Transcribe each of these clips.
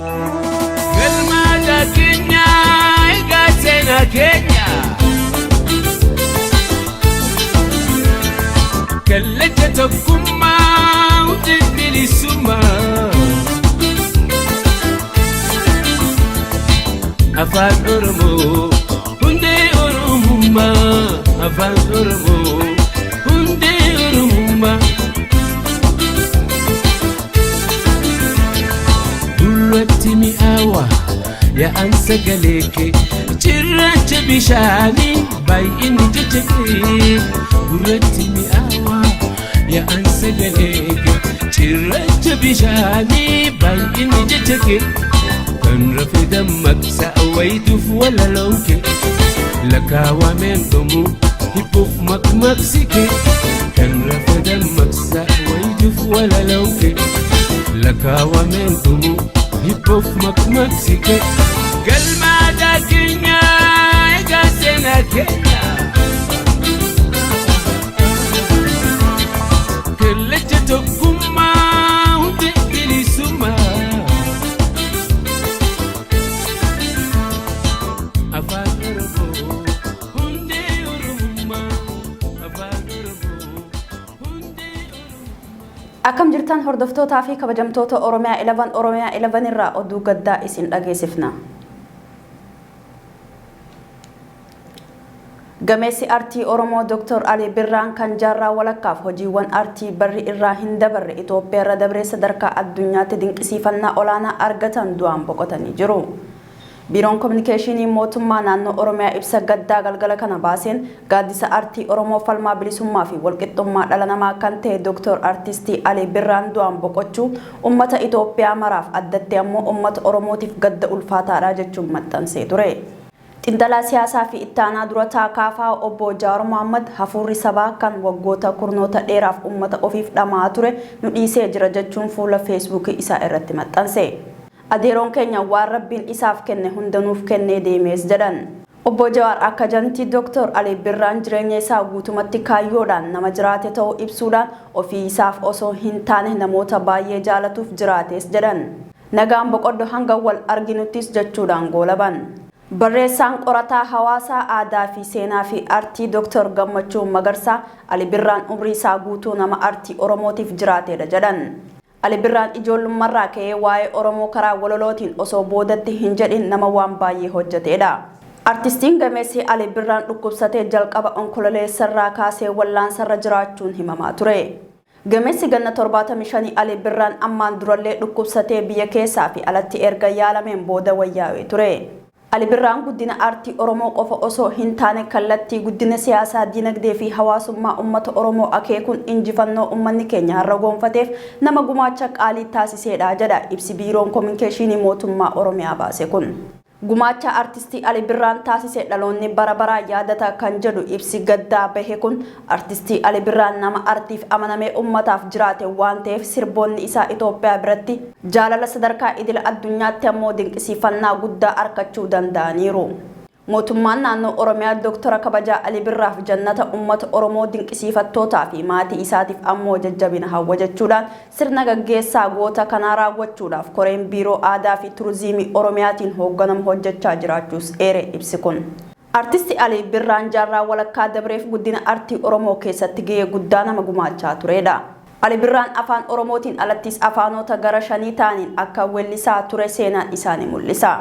Galma aadaa keenyaa egaa seenaa keenya. Kallacha tokkummaa hundee bilisummaa. Afaan Oromoo hundee Oromummaa. Afaan Oromoo hundee Oromummaa. Gurratti mi'aawa yaa'an sagalee kee cirracha bishaanii baay'inni jecha kee. Gurratti mi'aawa yaa'an sagalee kee cirracha bishaanii baay'inni jecha kee. Kan rafe dammaqsa wayituuf walaloon kee lakkaawameen dhumu hibbuuf maqmaqsi kee. Kan rafe dammaqsa wayituuf walaloon kee lakkaawameen dhumu hibbuuf maqmaqsi kee. Galma aadaa keenyaa egaa seenaa keenya. Kallacha tokkummaa hundee bilisummaa. Afaan Oromoo hundee Oromummaa. Afaan Oromoo hundee Oromummaa. Akkam jirtan hordoftootaa fi kabajamtoota Oromiyaa 11 Oromiyaa 11 irraa oduu gaddaa isin dhageessifna. Gameessi artii Oromoo Dr. Ali Birraan kan jaarraa walakkaaf hojiiwwan artii barri irraa hin dabarre Itoophiyaa irra dabree sadarkaa addunyaatti dinqisiifannaa olaanaa argatan du'aan boqotanii jiru. Biiroon Kominikeeshinii Mootummaa Naannoo Oromiyaa ibsa gaddaa galgala kana baaseen gaaddisa artii Oromoo falmaa bilisummaa fi walqixxummaa dhala namaa kan ta'e Dr. Artistii Ali Birraan du'aan boqochuu uummata Itoophiyaa maraaf addatti ammoo uummata Oromootiif gadda ulfaataadha jechuun maxxansee ture. Xiinxalaa siyaasaa fi ittaanaa durataa KFO obbo Jawaar Mohammad hafuurri sabaa kan waggoota kurnoota dheeraaf uummata ofiif dhama'aa ture nu dhiisee jira jechuun fuula Feesbuukii isaa irratti maxxanse. Adeeroon keenya waan Rabbiin isaaf kenne hunda nuuf kennee deemees jedhan. Obbo Jawaar akka jedhanitti Dr. Ali Birraan jireenya isaa guutumatti kaayyoodhaan nama jiraate ta'uu ibsuudhaan ofii isaaf osoo hin taane namoota baay'ee jaalatuuf jiraates jedhan. Nagaan boqodhu hanga wal arginuttis jechuudhaan goolaban. Barreessaan qorataa hawaasaa aadaa fi seenaa fi artii Dr. Gammachuu Magarsaa Ali Birraan umrii isaa guutuu nama artii Oromootiif jiraateedha jedhan. Ali Birraan ijoollummarraa ka'ee waa'ee Oromoo karaa walalootiin osoo boodatti hin jedhin nama waan baay'ee hojjeteedha. Artistiin gameessi Ali Birraan dhukkubsatee jalqaba onkololeessarraa kaasee wallaansarra jiraachuun himamaa ture. Gameessi ganna 75 Ali Birraan ammaan durallee dhukkubsatee biyya keessaa fi alatti erga yaalameen booda wayyaawee ture. Ali Birraan guddina aartii Oromoo qofa osoo hin taane kallattii guddina siyaasaa, dinagdee fi hawaasummaa uummata Oromoo akeekuun injifannoo uummanni keenya har'a gonfateef nama gumaacha qaalii taasiseedha jedha ibsi Biiroon Kominikeeshinii Mootummaa Oromiyaa baase kun. Gumaacha artistii Ali Birraan taasise dhaloonni bara baraa yaadata kan jedhu ibsi gaddaa bahe kun artistii Ali Birraan nama artiif amanamee uummataaf jiraate waan ta'eef sirboonni isaa Itoophiyaa biratti jaalala sadarkaa idila addunyaatti ammoo dinqisiifannaa guddaa argachuu danda'aniiru. Mootummaan naannoo Oromiyaa Dooktara Kabajaa Ali Birraaf jannata uummata Oromoo dinqisiifattootaa fi maatii isaatiif ammoo jajjabina hawwa jechuudhaan sirna gaggeessaa goota kanaa raawwachuudhaaf koreen Biiroo Aadaa fi Turizimii Oromiyaatiin hoogganamu hojjechaa jiraachuus eere ibsi kun. Artisti Ali Birraan jaarraa walakkaa dabreef guddina artii Oromoo keessatti gahee guddaa nama gumaachaa turedha. Ali Birraan afaan Oromootiin alattis afaanota gara 5 ta'aniin akka weellisaa ture seenaan isaanii mul'isa.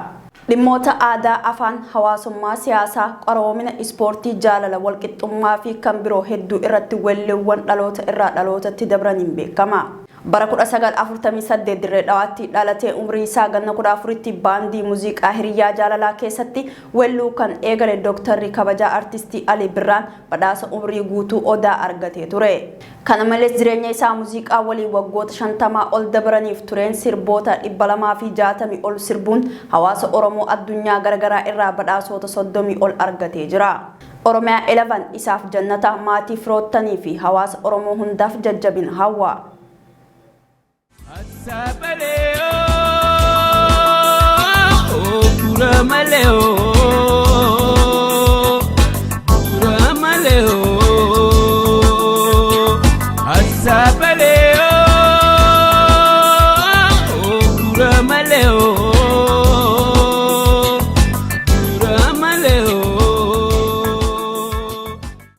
Dhimmoota aadaa, afaan, hawaasummaa, siyaasaa, qaroomina, ispoortii, jaalala, walqixxummaa fi kan biroo hedduu irratti weelleewwan dhaloota irraa dhalootatti dabraniin beekama. Bara 1948 Dirree Dhawaatti dhalatee umrii isaa ganna 14tti baandii muuziqaa Hiriyaa Jaalalaa keessatti weelluu kan eegale Dooktarri Kabajaa Artistii Ali Birraan badhaasa umrii guutuu Odaa argatee ture. Kana malees jireenya isaa muuziqaa waliin waggoota 50 ol dabraniif tureen sirboota 260 ol sirbuun hawaasa Oromoo addunyaa garagaraa irraa badhaasoota 30 ol argatee jira. Oromiyaa 11 isaaf jannata, maatii firoottanii fi hawaasa Oromoo hundaaf jajjabina hawwa. Leo.